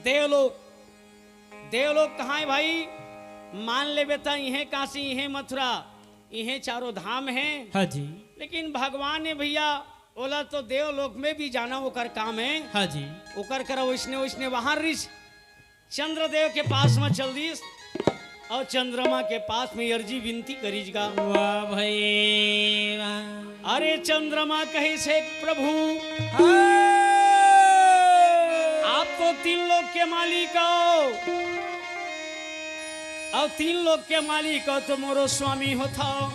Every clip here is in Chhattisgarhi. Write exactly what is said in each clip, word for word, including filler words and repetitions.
देवलोक, देवलोक कहाँ है भाई? मान लेबे त इहें काशी, इहें मथुरा, इहें चारों धाम है। हाँ जी। लेकिन भगवान ने भैया, ओला तो देवलोक में भी जाना ओकर काम है। हाँ जी। ओकर करा वैसने वैसने वहां रिस चंद्रदेव के पास में चल दिस और चंद्रमा के पास में अर्जी विनती करिस गा। वाह भाई, वाह। अरे चंद्रमा कहिस, "हे प्रभु, हाँ। आप तो तीन लोक के मालिक हो, और तीन लोक के मालिक हो तो मोरो स्वामी होथव,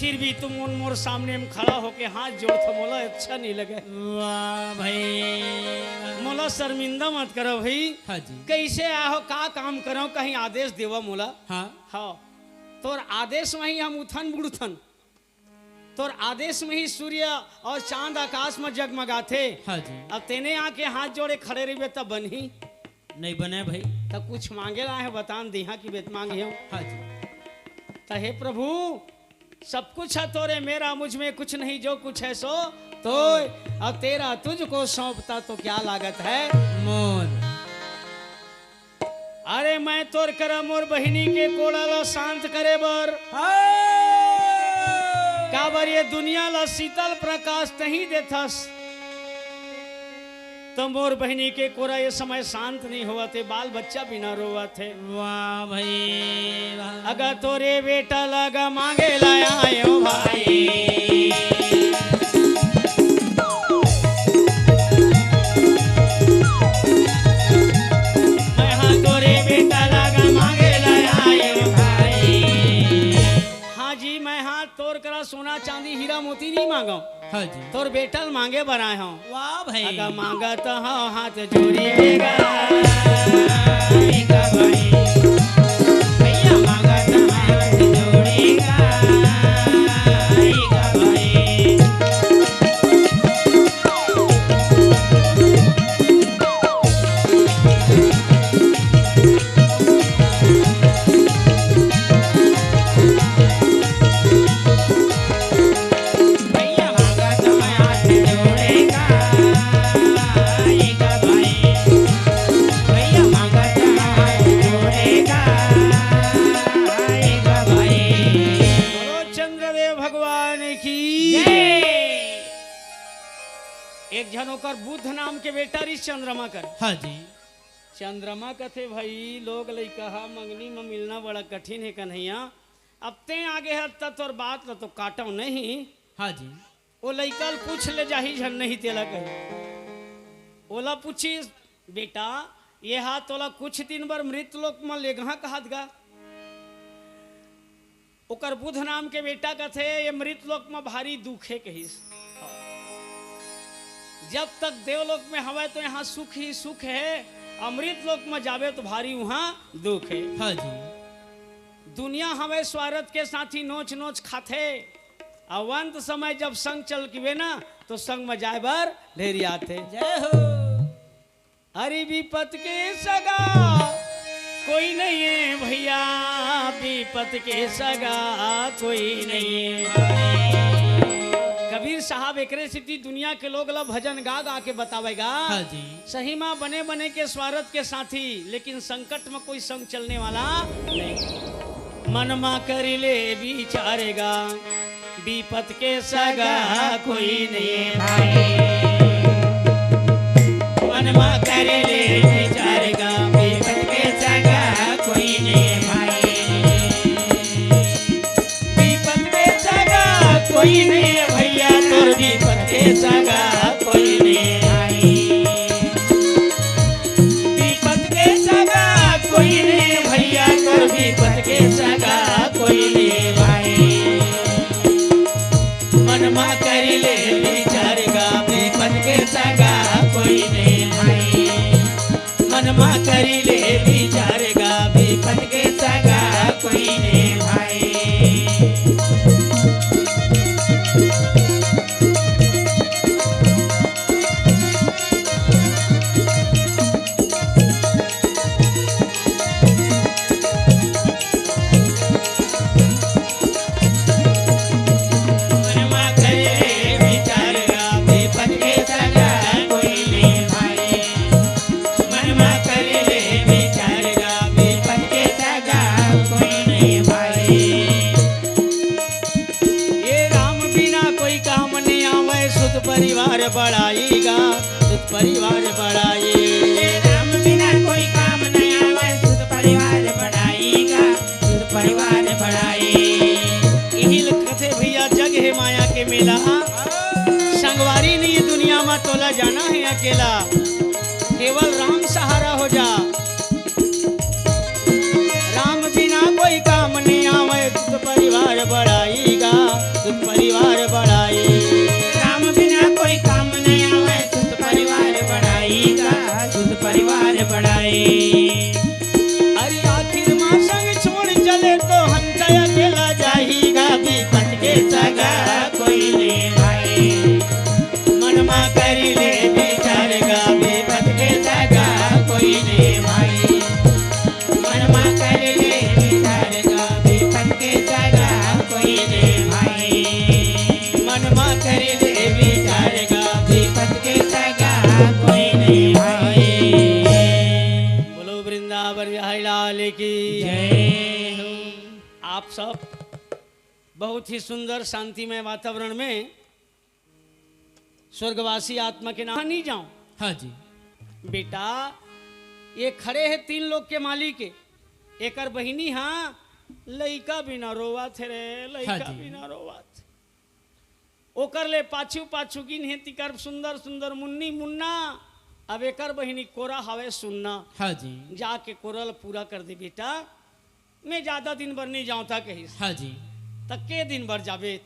फिर भी तुम उन मोर सामने में खड़ा होके हाथ जोड़थव, मोला अच्छा नहीं लगे। वाह भाई, वाह। मोला शर्मिंदा मत करो भाई।" हाँ जी। "कैसे आहो, का काम करो, कहीं आदेश देवा मोला।" हाँ। हाँ, तोर आदेश में ही हम उठन बुड़थन, तोर आदेश में ही सूर्य और चांद आकाश में जगमगाथे। हाँ जी। अब तेने आके हाथ जोड़े खड़े रहिबे तब बनही। नहीं बने भाई। तब कुछ मांगे ला है, बतान दिहा कि बेत मांगे हो। हाँ जी। त हे प्रभु, सब कुछ है तोरे, मेरा मुझ में कुछ नहीं, जो कुछ है सो तोय। अब तेरा तुझको सौंपता तो क्या लागत है मोर। अरे मैं तोर करा मोर बहिनी के कोड़ा ला शांत करे बर। हाँ। काबर ये दुनिया ला शीतल प्रकाश तही देथस। तो मोर बहिनी के कोरा ये समय शांत नहीं होवत हे, बाल बच्चा बिना रोवत हे। वाह भाई, वाह। अगर तोरे बेटा लगा मांगे ला आयो भाई, मैं हाँ तोरे बेटा लगा मांगे ला आयो भाई। हाँ जी, मैं हाँ तोर करा सोना चांदी हीरा मोती नहीं मांगो। हाँ जी। तोर बेटा ल मांगे बर आए हंव। वाह भाई। अगर मांगत हंव हाथ जोड़ी बेगा, भैया मांगत हंव हाथ जोड़ी बेगा, भाई। बोलो चंद्रदेव भगवान की। एक झन ओकर बुध नाम के बेटा रिस चंद्रमा कर। हाँ जी। चंद्रमा कथे, "भाई, लोग लइका हा मंगनी म मिलना बड़ा कठिन हे कन्हैया। अब तें आगे हस त तोर बात ल तो काटव नहीं।" हाँ जी। ओ लइका ल पूछ ले जाही झन नहीं तेला कही। ओला पूछिस, "बेटा, ये हा तोला कुछ दिन बर मृत लोक म लेगहा कहत गा?" ओकर बुध नाम के बेटा कथे, "ये मृत लोक म भारी दुख हे," कहिस। जब तक देवलोक में हवय तो यहाँ सुख ही सुख हे, अमृत लोक म जाबे तो भारी उहाँ दुख हे। हाँ जी। दुनिया हवय स्वार्थ के साथी नोच नोच खाथे, अउ अंत समय जब संग चल किबे ना तो संग म जाए बर ढेरियाथे। जय हो। अरे विपत के सगा कोई नहीं है भैया, विपत के सगा कोई नहीं है। कबीर साहब एकरे सेती दुनिया के लोग ला भजन गा गा के बतावेगा। हाँ जी। सही मा बने बने के स्वार्थ के साथी, लेकिन संकट में कोई संग चलने वाला नहीं। मन मा करि ले बिचार गा, बिपत के सगा कोई नहीं भाई। मन मा करि ले बिचार गा, बिपत के सगा कोई नहीं भाई। बिपत के सगा कोई नहीं भैया, तोर बिपत के सगा कोई नहीं भाई। बिपत के सगा कोई नहीं भैया, तोर बिपत के सगा कोई नहीं भाई। मन मा करि ले बिचार गा, बिपत के सगा कोई नहीं भाई। की जय हो। आप सब बहुत ही सुंदर शांतिमय वातावरण में स्वर्गवासी आत्मा के नाम नहीं जाऊं। हाँ जी। बेटा, ये खड़े हैं तीन लोग के मालिक, एकर बहिनी, हाँ, लइका बिना रोवत हे रे, लइका हाँ जी। बिना रोवत। ओकर ले पाछू पाछू गिन हे तिकर सुंदर सुंदर मुन्नी मुन्ना। अब एकर बहिनी कोरा हवे सुन्ना। हाँ जी। जाके कोरा ल पूरा कर दे बेटा, मैं ज्यादा दिन बर नहीं जाऊं था कहिस। हाँ जी। त के दिन बर जाबे?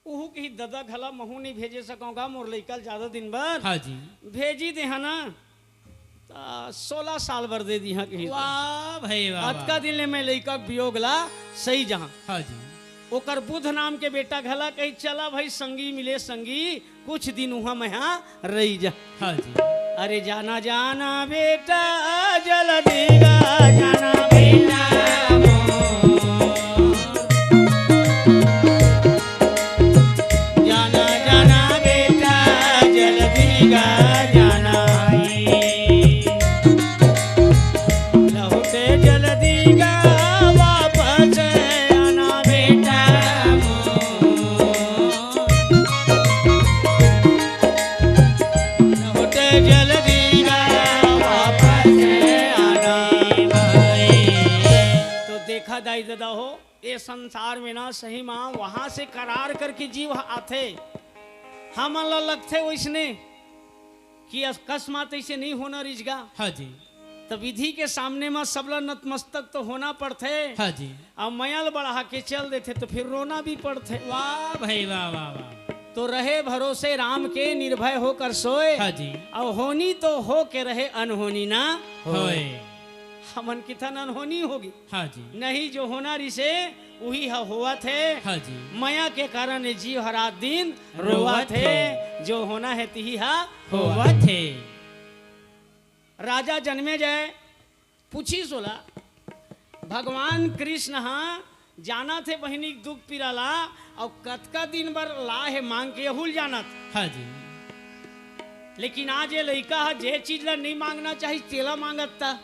उहू कही, ददा घला महू नहीं भेजे सकूंगा मोर लइका ल ज्यादा दिन बर। हाँ जी। भेजी दे हा ना, त सोलह साल बर दे दी हा कही। वाह भाई वाह, अतका वाह। दिन ले मैं लइका के वियोग ला सही जहां। हाँ जी। ओकर बुध नाम के बेटा घला कही, चला भाई संगी मिले संगी, कुछ दिन उहां मैं हा रही जा। हाँ जी। अरे जाना जाना बेटा जल्दी गा, जाना बेटा मोर। जाना जाना बेटा जल्दी गा, जाना। लहुटे जल्दी गा वापस आना बेटा मोर। लहुटे जल्दी गा वापस आना भाई। तो देखा दाई ददा हो, ये संसार में ना सही माँ वहां से करार करके जीव आथे। हमन ला लगथे वैसने कि अकस्मात ऐसे नहीं होना रिझगा। हाँ जी। तो विधि के सामने में सबला नतमस्तक तो होना पड़थे। हाँ जी। अब मया ल बढ़ा के चल देथे तो फिर रोना भी पड़थे। वाह भाई वाह, वाह वाह। तो रहे भरोसे राम के निर्भय होकर सोए। हाँ जी। अब होनी तो हो के रहे, अनहोनी ना होए। हमन किथन अनहोनी होगी। हाँ जी। नहीं, जो होना रिसे उही ह होवत हे। हाँ जी। मया के कारण ये जीव ह रात दिन रोवत रोवत हे। हे। जो होना हे तिही ह होवत हे। राजा जनमेजय पूछिस ओला, भगवान कृष्ण ह जानत हे बहिनी के दुख पीरा ला, अउ कतका दिन बर ला हे मांग के, यहू ल जानत। हाँ जी। लेकिन आज ये लइका ह जे चीज ला नहीं मांगना चाहिए, तेला मांगत ता।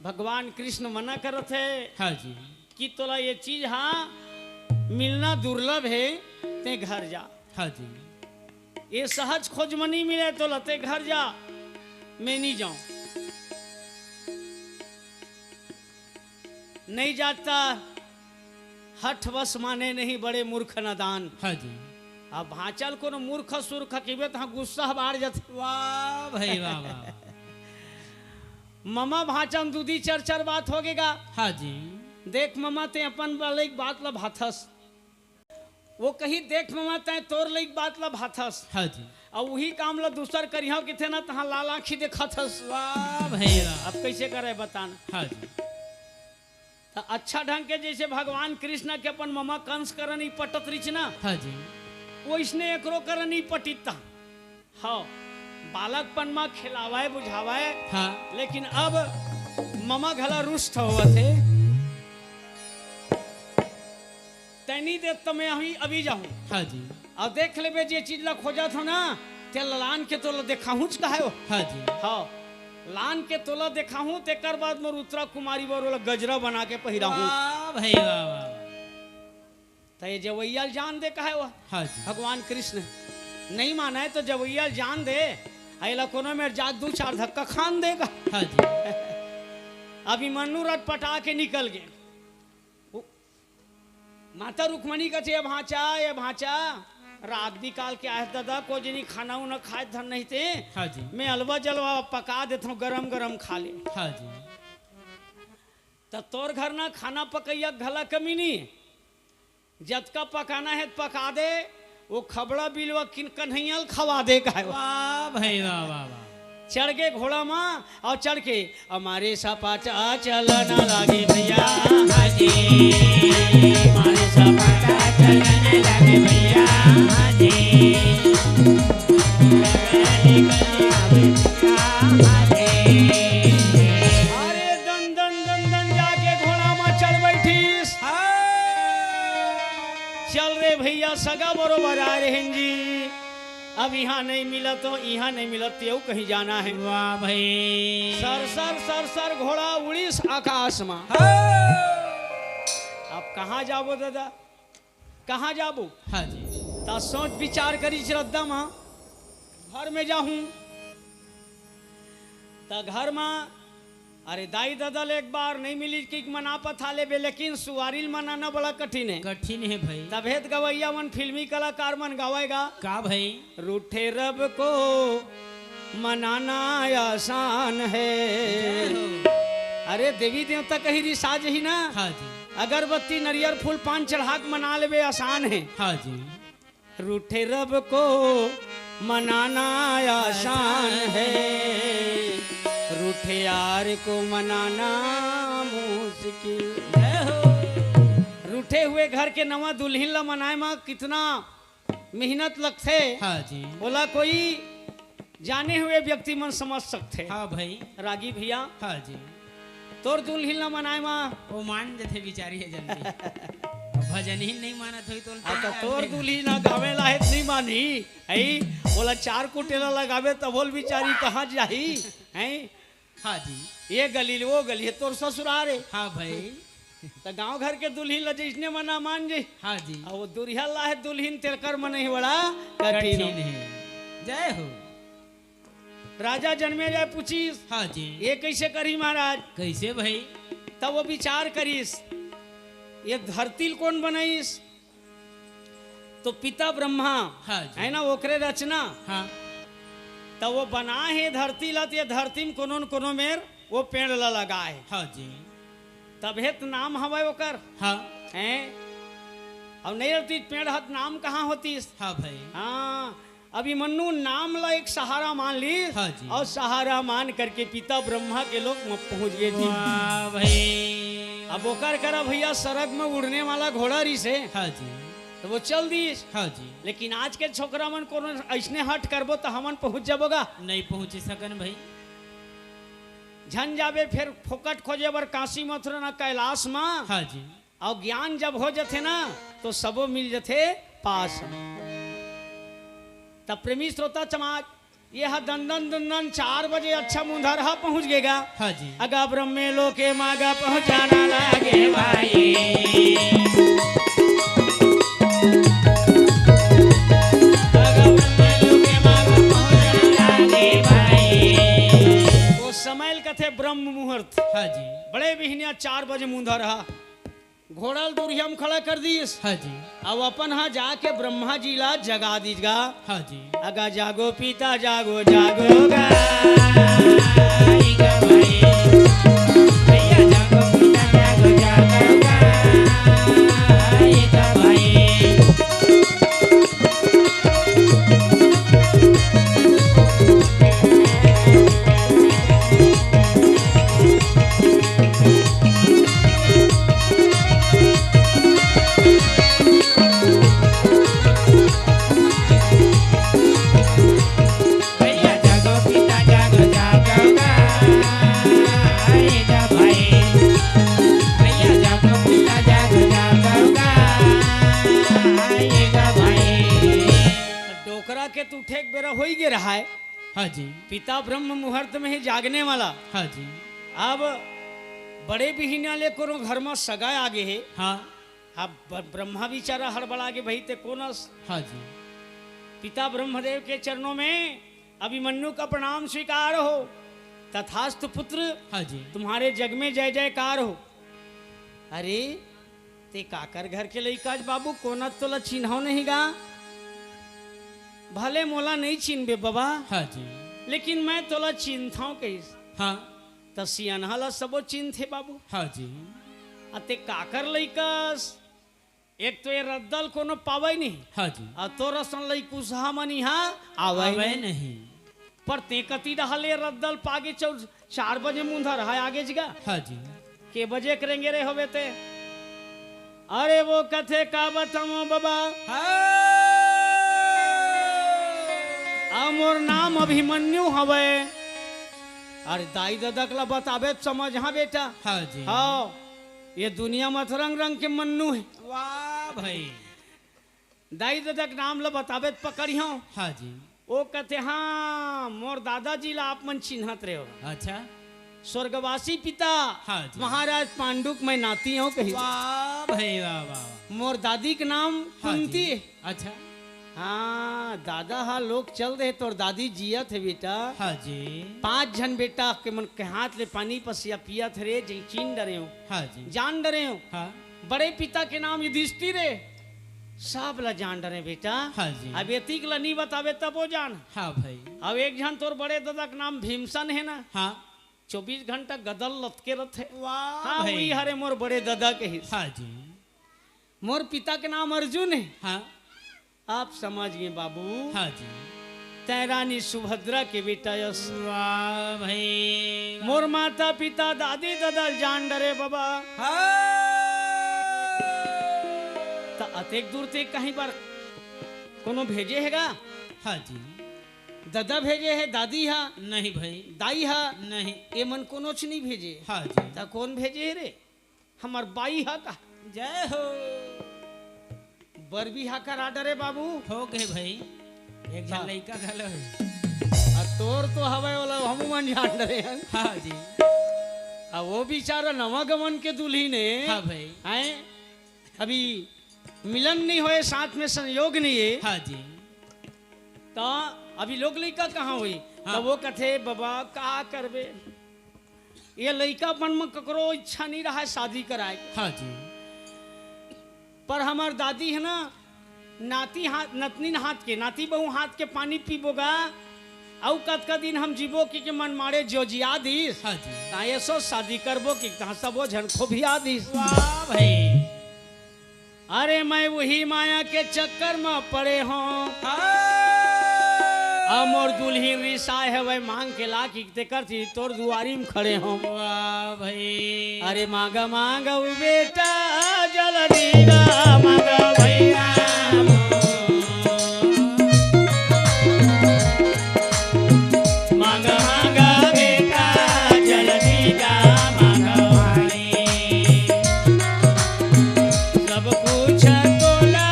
भगवान कृष्ण मना करत हे हाँ जी। कि तोला ये चीज हा मिलना दुर्लभ हे, ते घर जा। हाँ जी। ये सहज खोज म नहीं मिले तोला, ते घर जा, मैं नहीं जाऊं। नहीं जाता, हठ बस माने नहीं, बड़े मूर्ख नादान। हाँ जी। अब भांचा ल कोनो मूर्ख सूर्ख कहिबे त हाँ गुस्सा ह बाढ़ जाथे। वाह भाई वाह, वाह। ममा भांचा म दूदी चर चर बात होगे गा। हाँ जी। देख ममा, ते अपन लइक बात ला भाथस। वो कही, देख ममा, तैं तोर लइक बात ला भाथस। हाँ जी। अउ उही काम ला दूसर करिहव किथे ना, तहाँ लाल आँखी देखाथस। वाह भाई वाह। अब कैसे करे बताना। हाँ जी। त अच्छा ढंग के जैसे भगवान कृष्ण के अपन ममा कंस करा नहीं पटत रिच ना, हाँ जी। वैसने एकरो करा नहीं पटित ता। हाँ, बालकपन म खिलावय बुझावय, हाँ। लेकिन अब ममा घला रुष्ट होवत हे। तैं नहीं देत त मैं अभी, अभी जाहूं। हाँ जी। अउ देख लेबे जे चीज ला खोजत हो ना, ते लान के तोला देखाहूंच कहे हो। हाँ जी। हाँ, लान के तोला देखाहूं, तेकर बाद मोर उत्तरा कुमारी बर ओला गजरा बना के पहिराहूं। वाह भाई वाह, वाह। त ये जवैया ल जान दे कहे हो। हाँ जी। भगवान कृष्ण नहीं माने तो जवैया ल जान दे, अइला कोनो मेर जात दू चार धक्का खान देगा। हाँ जी। अभिमन्यु रटपटा के निकल गे। वो माता रुक्मणी कथे, "ए भांचा, ए भांचा, रात बिकाल के आए ददा, को जनी खाना उना खाए धन नहीं ते, हाँ जी। मैं अलवा जलवा पका देथंव, गरम गरम खा ले।" हाँ जी। त तोर घर ना खाना पकैया घला कमी नहीं, जतका पकाना हे पका दे, वो खबड़ा बिलवा किन कन्हैया ल खवा दे कहे। वाह भाई वाह, वाह वाह। चढ़ के घोड़ा मा अउ चढ़ के, "हमारे सपाटा चलना लागे भैया, हाँ जी, हमारे सपाटा चलना लागे भैया, हाँ जी।" अरे दन दन दन दन जाके घोड़ा मा चढ़ बैठिस। हाँ। चल रे भैया, सगा बरोबर आ रहे हैं जी। अब इहाँ नहीं मिलत तो इहाँ नहीं मिलत, तेऊ कहीं जाना हे। वाह भाई। सर सर सर सर घोड़ा उड़िस आकाश मा। अब कहाँ जाबो दादा, कहाँ जाबो? हाँ जी। त सोच विचार करिस रद्दा मा, घर में जाहूँ। त घर मा, अरे दाई ददा ले एक बार नहीं मिलिस कि मना पथा लेबे, लेकिन सुवारी ल मनाना बड़ा कठिन हे। कठिन हे भाई। तभे त गवैया मन, फिल्मी कलाकार मन गावय गा। का भाई? रूठे रब को मनाना आसान है। जय हो। अरे देवी देवता कहीं रिसा जही ना। हाँ जी। अगरबत्ती, नरियर, फूल, पान चढ़ा के मना लेबे, आसान हे। हाँ जी। रूठे रब को मनाना आसान है, रूठे यार को मनाना मुश्किल। जय हो। रूठे हुए घर के नवा दुल्हिन ला मनाए मा कितना मेहनत लगथे। हाँ जी। ओला कोई जाने हुए व्यक्ति मन समझ सकथे। हाँ भाई। रागी भैया। हाँ जी। तोर दुल्हिन ला मनाए मा। वो मान जथे बिचारी हे जल्दी। अब भजन ही नहीं मानत होई तो अच्छा, तोर दुल्हिन ला गावे ला हे त नहीं मानही, हैं? ओला चार कुटेला लगाबे तभो ले बिचारी कहाँ जाही, हैं? हाँ जी। ये गली ले वो गली हे, तोर ससुरार हे। हाँ भाई। त गांव घर के दुल्हिन ला जइसने मना मान जे। हाँ जी। अब वो दुरिहा ला हे दुल्हिन, तेकर मन ही बड़ा कठिन कठिन हे। हे। जय हो। राजा जनमेजय पूछिस, हाँ जी। ये कैसे करी महाराज? कैसे भाई? तब वो विचार करिस, ये धरती ल कौन बनाइस? तो पिता ब्रह्मा, हाँ जी। है ना, ओकरे रचना। हाँ। तब वो बना हे धरती ला, तो ये धरती में कोनो न कोनो मेर वो पेड़ ला लगाए। हाँ जी। तभे त नाम हवय ओकर। हाँ। हैं? और नहीं रहती पेड़ हत नाम कहाँ होतीस? हाँ भाई। हाँ। अभिमन्यु नाम ला एक सहारा मान ली। हाँ जी। और सहारा मान करके पिता ब्रह्मा के लोक में पहुंच गए जी। वाह भाई। अब ओकर करा भैया सरग में उड़ने वाला घोड़ा रहिसे। हाँ जी। तो वो चल दीस। हाँ जी। लेकिन आज के छोकरा मन कोनो ऐसने हट करबो तो हमन पहुंच जाबो गा। नहीं पहुंच सकन भाई। झन जाबे फिर फोकट खोजे बर काशी मथुरा ना कैलाश मा। हाँ जी। अउ ज्ञान जब हो जथे ना, तो सबो मिल जथे पास। तब प्रेमी श्रोता समाज, ये ह दंदन दंदन चार बजे अच्छा मुंधरहा पहुंच गेगा। हाँ जी। अगा ब्रह्मे लोके मागा पहुंचाना लागे भाई। अगा ब्रह्मे लोके मागा पहुंचाना लागे भाई। वो समय ल कथे ब्रह्म मुहूर्त। हाँ जी। बड़े बिहनिया चार बजे मुंधरहा। घोड़ा ल दुरिहा म खड़ा कर दीस। हाँ जी। अब अपन हा जाके ब्रह्मा जी ला जगा दीस गा। हाँ जी। अगा जागो पिता जागो, जागो गा। भैया जागो पिता जागो, जागो गा। भैया जागो पिता जागो, जागो गा। आए गा भाई। भैया जागो पिता जागो, जागो गा। आए गा भाई। डोकरा के त उठे के बेरा होई गे रहाय। हाँ जी। पिता ब्रह्म मुहूर्त में ही जागने वाला। हाँ जी। अब बड़े बिहनिया ले कोनो घर में सगा आगे हे। हाँ। अब ब-, ब्रह्मा बिचारा हड़बड़ा गे, भाई ते कोन अस? हाँ जी। पिता ब्रह्मदेव के चरणों में अभिमन्यु का प्रणाम स्वीकार हो। तथास्तु पुत्र, हाँ जी। तुम्हारे जग में जय जयकार हो। अरे, ते काकर घर के लइका अस बाबू, कोन अस तोला चिन्हाव नहीं गा? भले मोला नहीं चिन्हबे बबा, हाँ जी। लेकिन मैं तोला चिन्हथव कहिस। हाँ। त सियनहा ला सबो चिन्हथे बाबू। हाँ जी। अ ते काकर लइका अस? एक तो ये रद्दा ल कोनो पावय नहीं। हाँ जी। अ तोर असन लइकुसहा मन इहाँ आवय आवय नहीं। नहीं। पर ते कति डहर ले रद्दा ल पागे चौर चार बजे मुंधरहा आगे जिगा। हाँ जी। के बजे के रेंगे रे होबे ते? अरे वो कथे का बतावं बबा। हाँ। आ मोर नाम अभिमन्यु हवय। अरे दाई ददा के ला बताबे त समझहा बेटा। हाँ जी। हाँ, ये दुनिया म त रंग रंग के मन्नू हे। वाह भाई। दाई ददा के नाम ल बताबे त पकड़िहौं। हाँ जी। ओ कथे, "हाँ, मोर दादाजी ला आप मन चिन्हत रहे हो।" अच्छा। स्वर्गवासी पिता हाँ जी। महाराज पांडु के मैं नाती हौं कही। वाह भाई, वाह, वाह, वाह। मोर दादी के नाम हाँ कुंती जी। हे। अच्छा। हाँ, दादा हा लोक चल दे, तोर दादी जियत हे बेटा। हाँ जी। पांच झन बेटा के मन के हाथ ले पानी पसिया पियत हे रे, जे चिन डरे हो। हाँ जी। जान डरे हो। हाँ। बड़े पिता के नाम युधिष्ठिर हे, सब ला जान डरे बेटा। हाँ जी। अब एतिक ला नी बताबे तब वो जान। हाँ भाई। अब एक झन तोर बड़े दादा के नाम भीमसन हे ना। हाँ। चौबीस घंटा गदल लतके रथे। वाह हाँ, भाई। वही हरे मोर बड़े दादा के हिस। हाँ जी। मोर पिता के नाम अर्जुन हे। हाँ। आप समझ गए बाबू। हाँ जी। तैं रानी सुभद्रा के बेटा यस। वाह भाई, वाह। मोर माता पिता दादी ददा जान डरे बाबा। हाँ। त अतेक दूर ते कहीं पर कोनो भेजे हे गा? हाँ जी। ददा भेजे हे, दादी हा? नहीं भाई। दाई हा? नहीं। ये मन कोनोच नहीं भेजे। हाँ जी। त कौन भेजे हे रे? हमर बाई हा का? जय हो। बर बिहा करा डरे बाबू। हो गए भाई, एक झन हाँ। लइका घलो हे। आ तोर तो हवय ओला हमू मन जान डरे हन। हाँ जी। आ वो बेचारा नवा गमन के दुल्हिन हे। हाँ भाई। हैं? अभी मिलन नहीं होए, साथ में संयोग नहीं हे। हाँ जी। त अभी लोग लइका कहाँ होई? हाँ। त वो कथे, "बाबा, का करबे?" ये लइका मन म ककरो इच्छा नहीं रहा है शादी कराए। हाँ जी। पर हमर दादी हे ना, नाती हाथ, नतनीन हाथ के, नाती बहू हाथ के पानी पीबो गा, अउ कतका दिन हम जीबो कि, कि मन मारे जोजिया दिस। हाँ जी। ता ये सोच शादी करबो कि तहाँ सबो झन खोभिया दिस। वाह भाई। अरे मैं वही माया के चक्कर म पड़े हौं। हाँ। अब मोर दुल्हिन रिसाए हवय, मांग के ला कि तेकर ती तोर दुआरी म खड़े हौं। वाह भाई। अरे मांगा मांगा ओ बेटा जल्दी गा, मांगा भैया। मांगा मांगा बेटा जल्दी गा, मांगा भाई। सब कुछ तोला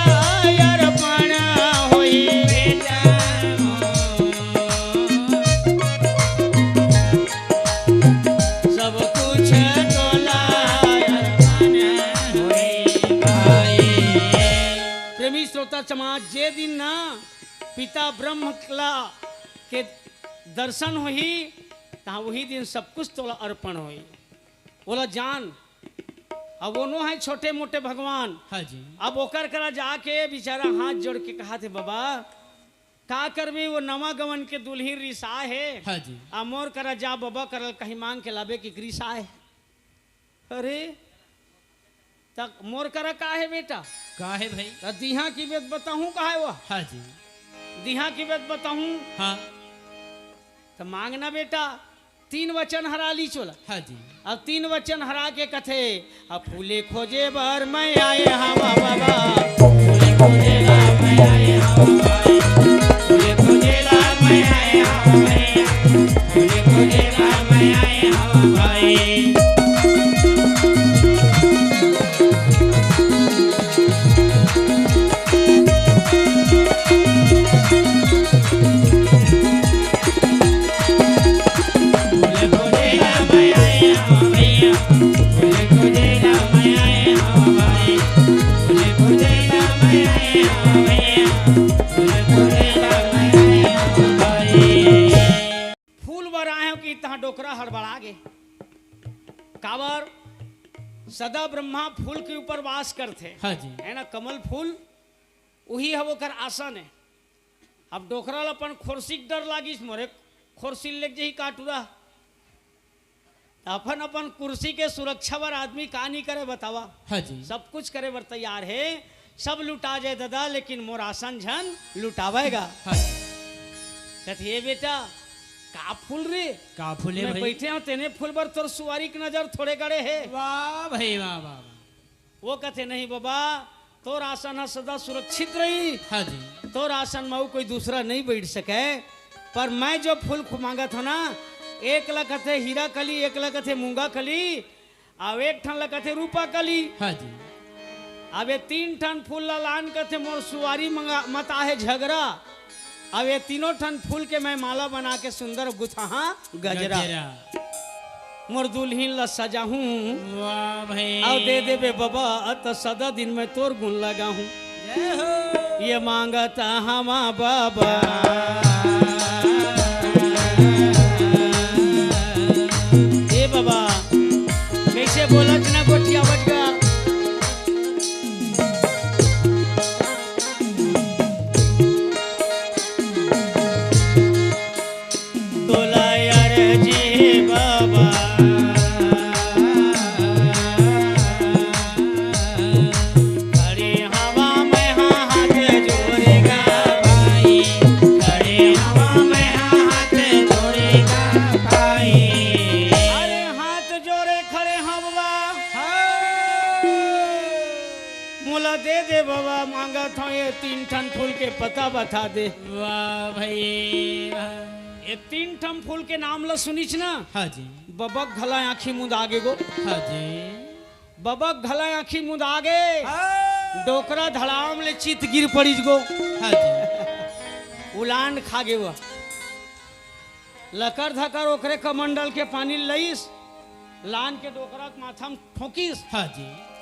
अर्पण होई बेटा। सब कुछ तोला अर्पण होई भाई। प्रेमी श्रोता समाज, जे दिन ना पिता ब्रह्म ला के दर्शन होही, तहाँ वही दिन सब कुछ तोला अर्पण होही। ओला जान, अब ओनो हे छोटे मोटे भगवान। हाँ जी। अब ओकर करा जाके बेचारा हाथ जोड़ के कहाथे, "बाबा, का करबे, वो नवा गवन के दुल्हिन रिसा हे।" हाँ जी। आ मोर करा जा बाबा करा कहीं मांग के लाबे कि रिसा हे। अरे, त मोर करा का हे बेटा? का हे भाई? त दिहा की बेत बताहूँ का हे वो? हाँ जी। दिहा की बेत बताहूँ? हाँ। त मांगना बेटा, तीन वचन हरा ली चोला। हाँ जी। अब तीन वचन हरा के कथे, अब फूले खोजे बर मैं आए हवा बाबा। फूले खोजे बर मैं आए हवा बाबा। फूले खोजे बर मैं आए हवा बाबा। फूले खोजे बर मैं आए हवा भाई। फूल बर आए हो कि तहाँ डोकरा हड़बड़ा गे। काबर? सदा ब्रह्मा फूल के ऊपर वास करथे। हाँ जी। है ना, कमल फूल, उही ह ओकर आसन हे। अब डोकरा ल अपन खोरसी के डर लागिस, मोरे खोरसी ल लेग जही काटुरा। त अपन अपन कुर्सी के सुरक्षा बर आदमी का नहीं करे बतावा? हाँ जी। सब कुछ करे बर तैयार हे, सब लुटा जाए दादा, लेकिन मोर आसन झन लुटावेगा। हाँ जी। कथे, "ए बेटा, का फूल रे?" का फूल हे मैं भाई? बैठे हूँ, तेने फूल बर तोर सुवारी के नजर थोड़े गड़े हे। वाह भाई, वाह, वाह, वाह। वो कथे, "नहीं बाबा, तोर आसन ह सदा सुरक्षित रही। हाँ जी। तोर आसन म अउ कोई दूसरा नहीं बैठ सके, पर मैं जो फूल खु-, मांगत हूँ ना, एक ल कथे हीरा कली, एक ल कथे मूंगा कली, अउ एक ठन ल कथे रूपा कली।" हाँ जी। अब ये तीन ठन फूल ला लान कथे, मोर सुवारी मंगा मता हे झगरा। अब ये तीनों ठन फूल के मैं माला बना के सुंदर गुथहा गजरा। गजरा। मोर दुल्हिन ला सजाहूं। वाह भाई। अउ दे देबे बबा, त सदा दिन मैं तोर गुण लगाहूं। जय हो। ये मांगत हमा बबा। ए बबा, कइसे बोलत ना गोठियावत गा। तोला यार जी बाबा। खड़े हवा में हाथ जोड़ेगा भाई, खड़े हवा में हाथ जोड़ेगा भाई। अरे हाथ जोड़े खड़े हवा। हाँ। मोला दे दे बाबा, मांगत हंव ये तीन ठन फूल के पता बता दे। वाह भाई, वाह। ये तीन ठन फूल के नाम ल सुनिच ना? हाँ जी। बबक घला आँखी मुंदा गे गो। हाँ जी। बबक घला आँखी मुंदा गे। हाँ। डोकरा धड़ाम ले चित गिर पड़िस गो। हाँ जी। उलान खा गे वा। लकर धकर ओकरे कमंडल के पानी लइस, लान के डोकरा के माथा में ठोंकिस। हाँ जी।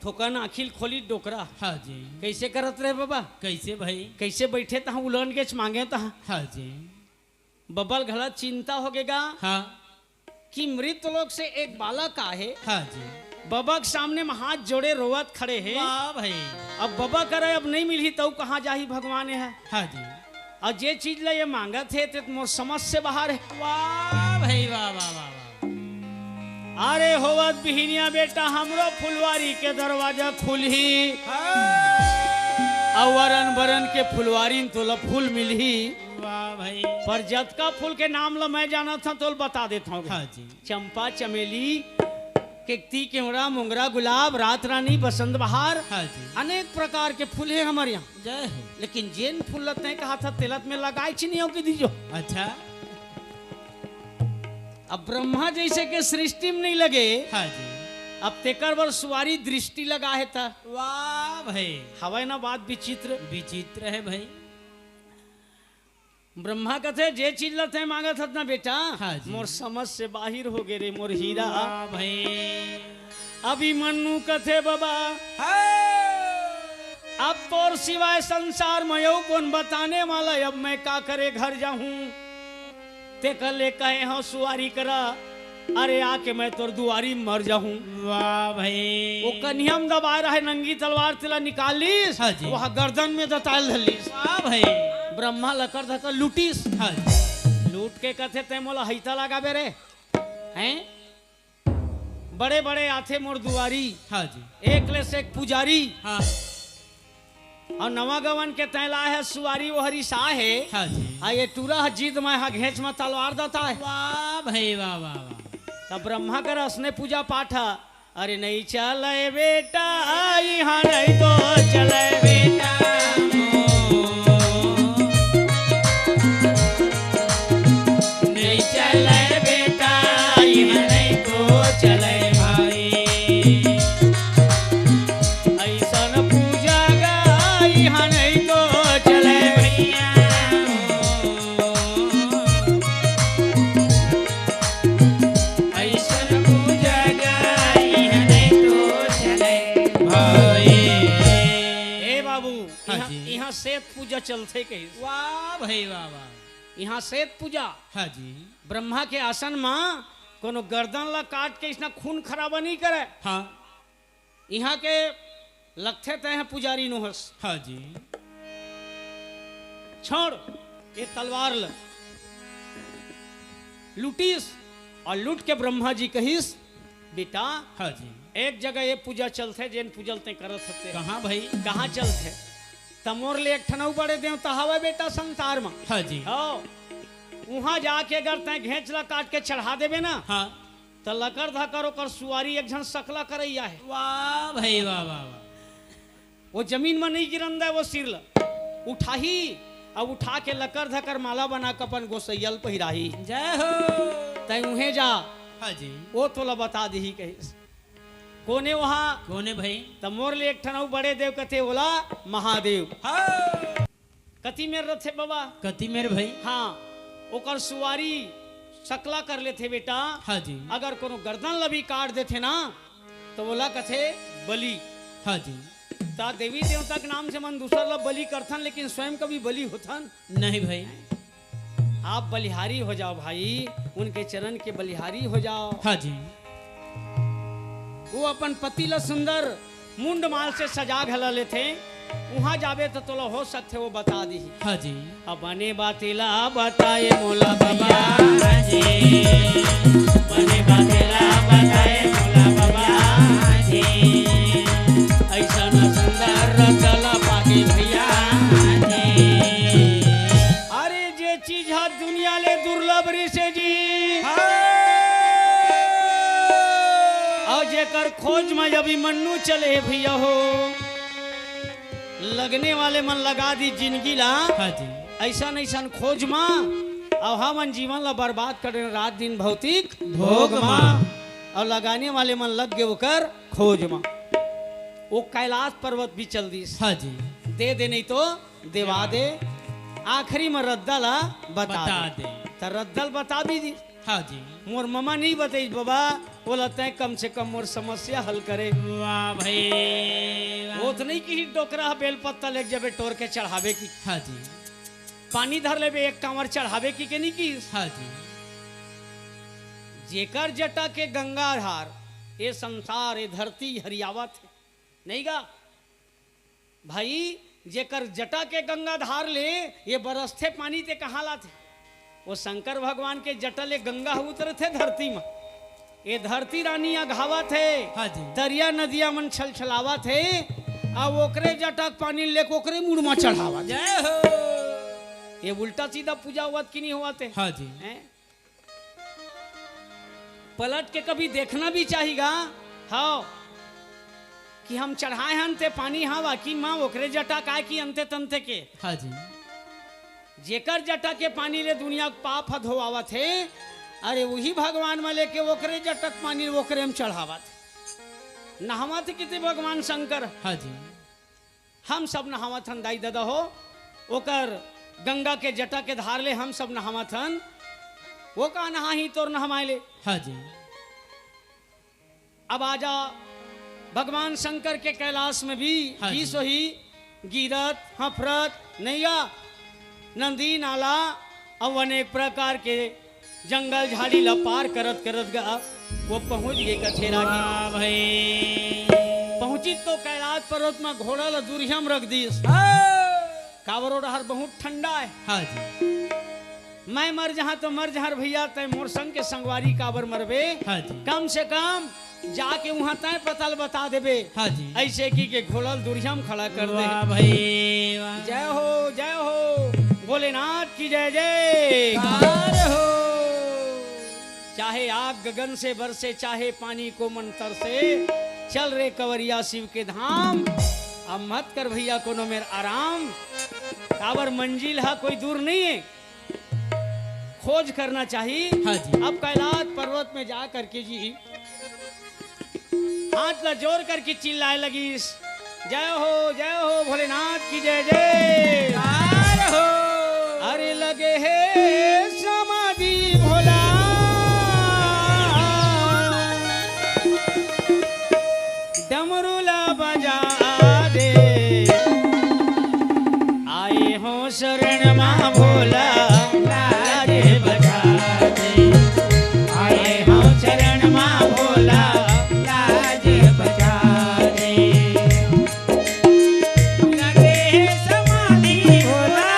थोकन आँखी ल खोली डोकरा। हाँ जी। कइसे करत रहे बबा? कइसे भाई? कइसे बइठे तहाँ उलन गेच मांगे तहाँ? हाँ जी। बबा ल घला चिंता होगे गा। हाँ। कि मृत लोक से एक बालक आहे। हाँ जी। बबा के सामने में हाथ जोड़े रोवत खड़े हे। वाह भाई। अब बबा करे अब नइ मिलही तउ कहाँ जाही भगवान हे। हाँ जी। अउ जे चीज ला ये मांगत हे, ते मोर समझ से बाहर हे। वाह भाई, वाह, वाह, वाह, वाह। अरे होवत बिहिनिया बेटा, हमरो फुलवारी के दरवाजा खुलही। हाँ। अउ वरन बरन के फुलवारी में तोला फूल मिलही। वाह भाई। पर जतका फूल के नाम ला मैं जानत हंव, तोला बता देत हंव। हाँ जी। चंपा, चमेली, केकती, केवड़ा, मोंगरा, गुलाब, रात रानी, बसंत बहार, हाँ जी। अनेक प्रकार के फूल हे हमर यहाँ। जय हो। लेकिन जेन फूल ल तैं कहा था, तेला त मैं लगाएच नइ हंव कहि दीजो। अच्छा। अब ब्रह्मा जइसे के सृष्टि में नइ लगे, हाँ जी। अब तेकर बर सुवारी दृष्टि लगा हे त। वाह भाई। हवय ना बात विचित्र? विचित्र हे भाई। ब्रह्मा कथे, "जे चीज ल तैं मांगत हस ना बेटा, हाँ जी। मोर समझ से बाहिर होगे रे मोर हीरा।" वाह भाई। अभिमन्यु कथे, "बबा, हाँ। अब तोर सिवाय संसार में अउ कोन बताने वाला, अब मैं का करे घर जाहूं?" तेकर ले कहे हंव सुवारी करा, अरे आके मैं तोर दुवारी मर जाहूं। वाह भाई। वो कनिहा में दबाए रहे नंगी तलवार, तेला निकाल लीस, हाँ जी। वह गर्दन में दताल धर लीस। वाह भाई। ब्रह्मा लकर धकर लूटिस। हाँ जी। लूट के कथे, "तैं मोला हइता लगाबे रे, हैं?" बड़े बड़े आथे मोर दुवारी। हाँ जी। एक ले से एक पुजारी। हाँ। अउ नवा गवन के तैं लाय हे सुवारी, वो हरी साहे। हाँ जी। आ ये टूरा ह जीत मैं हा घेंच म तलवार दताय। वाह भाई, वाह, वाह, वाह। तब ब्रह्मा कर असने पूजा पाठ ह, "अरे नइ चलय बेटा, इहाँ नइ तो चलय बेटा।" नइ चलय बेटा, इहाँ नइ तो चलय भाई। अइसन पूजा गा, इहाँ नइ तो चलय भइया। अइसन पूजा गा, इहाँ नइ तो चलय भाई। ए बाबू, हाँ इहाँ, जी। इहाँ सेत पूजा चलथे कहिस। वाह भाई, वाह, वाह। इहाँ सेत पूजा। हाँ जी। ब्रह्मा के आसन म कोनो गर्दन ला काट के इसना खून खराबा नइ करय। हाँ। इहाँ के लगथे तैं ह पुजारी नोहस। हाँ जी। छोड़ ये तलवार ल। लुटिस अउ लुट के ब्रह्मा जी कहिस, "बेटा, हाँ जी। एक जगह ये पूजा चलथे, जेन पूजा ल तैं करत हस ते।" कहाँ भाई? कहाँ चलथे? त मोर ले एक ठन अउ बड़े देवता हवय बेटा संसार म। हाँ जी। हव। उहाँ जाके अगर तैं घेंच ला काट के चढ़ा देबे ना, हाँ। त लकर धकर ओकर सुवारी एक झन सकला करइया हे। वाह भाई, वाह, वाह, वाह। वो जमीन म नइ गिरन दय, वो सिर ल उठाही, अउ उठा के लकर धकर माला बना के अपन गोसइया ल पहिराही। जय हो। तैं उहें जा, हाँ जी। वो तोला बता दिही कहिस। कोने वहाँ? कोने भाई? त मोर ले एक ठन अउ बड़े देव कथे, ओला महादेव। हाँ। कति मेर रथे बाबा? कति मेर भाई? हाँ, ओकर सुवारी सकला कर लेथे बेटा। हाँ जी। अगर कोनो गर्दन ल भी काट देथे ना, त ओला कथे बलि। हाँ जी। त देवी देवता के नाम से मन दूसर ल बलि करथन, लेकिन स्वयं कभी बलि होथन? नहीं भाई। आप बलिहारी हो जाओ भाई, उनके चरण के बलिहारी हो जाओ। हाँ जी। वो अपन पति ला सुंदर मुंड माल से सजा घला लेथे। उहाँ जाबे त तोला हो सकथे वो बता दिही। हाँ जी। अब बने बात ला बताए मोला भैया जी, बने बात ला बताए मोला भैया जी, ऐसा न सुंदर रतला पाके भैया जी। अरे जे चीज ह दुनिया ले दुर्लभ रिसे जी। हाँ। अउ जेकर खोज म अभिमन्यु चले हे भैया हो, लगने वाले मन लगा दी जिंदगी ला। हाँ जी। ऐसन ऐसन खोज म, अउ हमन जीवन ला बर्बाद कर देन रात दिन भौतिक भोग भोग म। म। अउ लगाने वाले मन लग गे ओकर खोज म। वो कैलाश पर्वत भी चल दिस। हाँ जी। दे दे नहीं तो देवा दे। आखिरी में रद्दा ला बता बता दे। दे। त रद्दा ल बता भी दी। हाँ जी। मोर ममा नहीं बताई बाबा, बोला तय कम से कम मोर समस्या हल करे। वाह भाई, वाह। वो तो नहीं कि डोकरा बेल पत्ता लेके जाबे टोर के चढ़ावे की। हाँ जी। पानी धर लेबे एक कांवर चढ़ावे की के नहीं की। हाँ जी। जेकर जटा के गंगा धार, ये संसार, ये धरती हरियावत है। नहीं गा? भाई, जेकर जटा के गंगा धार ले, ये बरसथे पानी ते कहाँ लाथे? वो शंकर भगवान के जटा ले गंगा ह उतरथे धरती म। ये धरती रानी अघावत हे। हाँ जी। दरिया नदिया मन छलछलावत हे। अब ओकरे जटा के पानी लेके ओकरे मुड़ म चढ़ावत हे। जय हो। ये उल्टा सीधा पूजा होवत कि नहीं होवत हे? हाँ जी। हैं? पलट के कभी देखना भी चाहिगा। हाँ, कि हम चढ़ाए हन ते पानी, हाँ, बाकी माँ ओकरे जटा काय की अंते तंते के। हाँ जी। जेकर जटा के पानी ले दुनिया के पाप ह धोआवत हे, अरे वही भगवान म लेके ओकरे जटा के पानी ओकरे म चढ़ावत हे। नहावत हे किते भगवान शंकर। हाँ जी। हम सब नहावत हन दाई ददा हो, ओकर गंगा के जटा के धार ले हम सब नहावत हन। वो का नहाही तोर नहमाए ले। हाँ जी। अब आजा भगवान शंकर के कैलाश में भी हाँ जी। की सोही गिरत, हफरत, नैया, नदी नाला अउ अनेक प्रकार के जंगल झाड़ी ला पार करत करत गा, वो पहुंच गे कथेरा के। वाह भाई। पहुंचिस तो कैलाश पर्वत में घोड़ा ला दूरिहा म रख दिस। हाँ। काबर ओ डहर बहुत ठंडा हे। हाँ जी। मैं मर जहाँ तो मर जहाँ रे भैया, तय मोर संग के संगवारी काबर मरबे। हाँ जी। कम से कम जाके उहाँ तय पता ल बता देबे। हाँ जी। ऐसे की के घोड़ा ल दूरिहा म खड़ा कर दे। वाह भाई, वाह। जय हो, जय हो, भोलेनाथ की जय जय। कार हो। चाहे आग गगन से बरसे, चाहे पानी को मंतर से, चल रे कवरिया शिव के धाम। अब मत कर भैया कोनो मेर आराम, काबर मंजिल हा कोई दूर नहीं है। खोज करना चाहिए। हाँ जी। अब कैलाश पर्वत में जा करके जी हाथ ला जोर करके चिल्लाए लगिस, "जय हो, जय हो भोलेनाथ की जय जय।" जय हो। अरे लगे हे समाधि भोला, डमरू ला बजा दे, आए हो शरण मा भोला, लाज बचा दे। आए हो शरण मा भोला, लाज बचा दे। लगे समाधि भोला।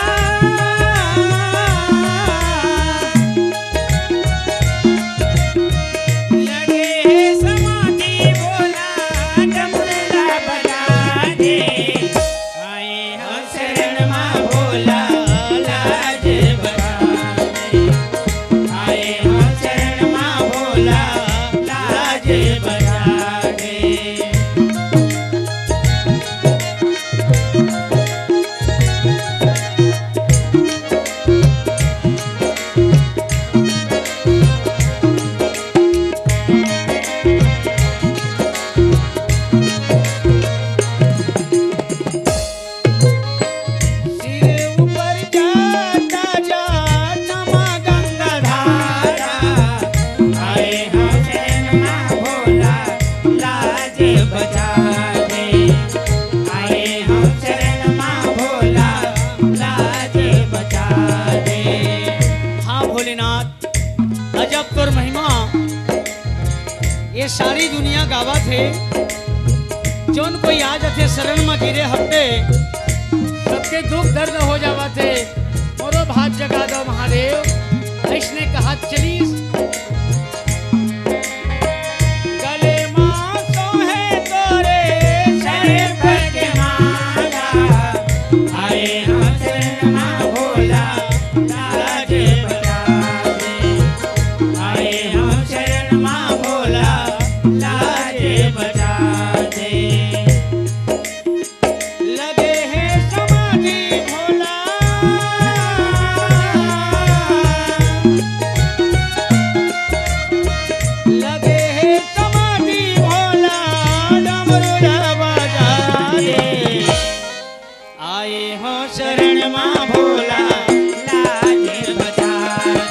सारी दुनिया गावत हे, जोन कोई आ जाथे शरण म गिरे हफ्ते, सबके दुख दर्द हो जावत हे। मोरो भाग जगा दो महादेव, अइसने कहत चलिस। गले मा सोहे तोरे सर्प के माला, आए हम शरण मा भोला, लाज बचा दे। आए हम शरण मा भोला, लाज बचा दे। लगे हे समाधि भोला, लगे हे समाधि भोला, डमरू बजा दे। आए हो शरण मा भोला, लाज बचा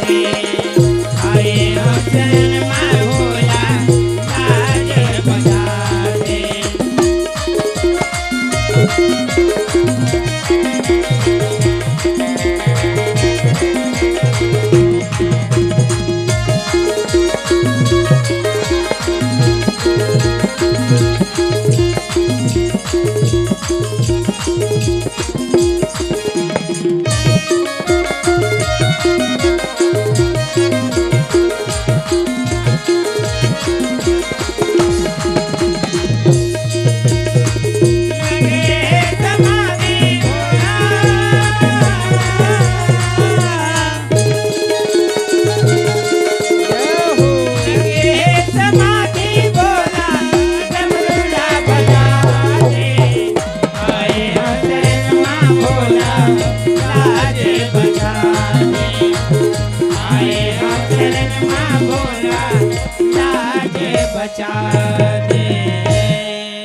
दे। आए हो शरण मा भोला, लाज बचा दे।